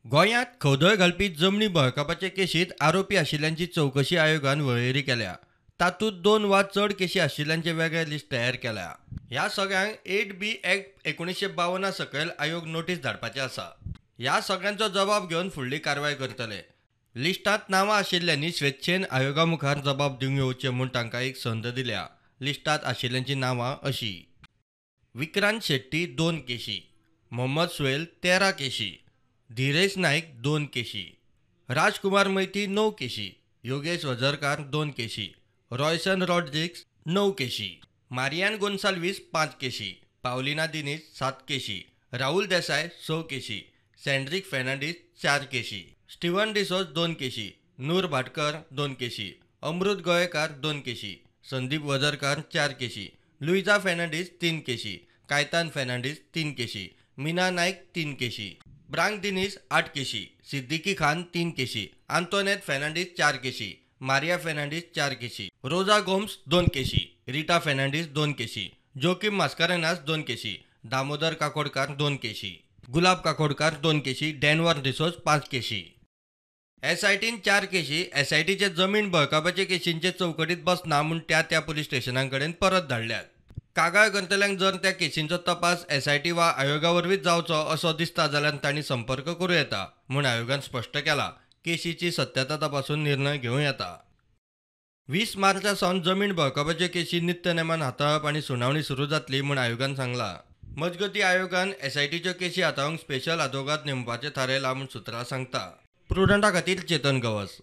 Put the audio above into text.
गोंयांत खवदळ घालपी जमनी बळकापाचे केशींत आरोपी आशिल्ल्यांची चवकशी आयोगान वळेरी केल्या. तातूंत 2 वा चड केशी आशिल्ल्यांचे वेगळे लिस्ट तयार केल्या. ह्या सगळ्यांक 8B act 1952 सकयल आयोग नोटीस धाडपाचें आसा. ह्या सगळ्यांचो जबाब घेवन फुडली कारवाय करतले. लिस्टांत नांवां आशिल्ल्यांनी स्वेच्छेन आयोगा मुखार जबाब दिवंक येवचे म्हूण तांकां एक संद दिल्या. लिस्टांत आशिल्ल्यांची नांवां अशी: विक्रांत शेट्टी 2 केशी, मोहम्मद सुहेल 13 केशी, धीरेश नाईक 2 केशी, राजकुमार मैती 9 केशी, योगेश वझरकार 2 केशी, रॉयसन रॉड्रिक्स 9 केशी, मारियान गोन्साल्वीस 5 केशी, पावलिना दिनीस 7 केशी, राहुल देसाय 6 केशी, सँड्रिक फेर्नांडीस 4 केशी, स्टीवन डिसोज 2 केशी, नूर भाटकर 2 केशी, अमृत गोयेकार 2 केशी, संदीप वझरकार 4 केशी, लुईजा फेर्नांडीस 3 केशी, कायतान फेर्नांडीस 3 केशी, मीना नाईक 3 केशी, ब्रांक दिनीस 8 केशी, सिद्दीकी खान 3 केशी, आंतोनेत फेर्नांडीस 4 केशी, मारिया फेर्नांडीस 4 केशी, रोजा गोम्स 2 केशी, रिटा फेर्नांडीस 2 केशी, जोकीम मास्कारेनास 2 केशी, दामोदर काकोडकार 2 केशी, गुलाब काकोडकार 2 केशी, डॅनवर डिसोज 5 केशी. एसआयटीन 4 केशी एसआयटीचे जमीन बळकापाचे केशींचे चौकटीत बसना म्हूण त्या त्या पुलीस स्टेशनां कडेन परत धाडल्यात. कागाळ करतल्यांक जर त्या केशींचो तपास एसआयटी वा आयोगा वरवींच जावचो असो दिसता जाल्यार तांणी संपर्क करूं येता म्हूण आयोगान स्पश्ट केला. केशीची सत्यता तपासून निर्णय घेवं येता. 20 मार्चा सावन जमीन बळकापाच्यो केशी नित्य नेमान हाताळप आनी सुनावणी सुरू जातली म्हूण आयोगान सांगला. मजगती आयोगान एसआयटीच्यो केशी हाताळूंक स्पेशल आदोगाद नेमपाचें थारायलां म्हूण सुत्रां सांगता. प्रुडंटा खातीर चेतन गवस.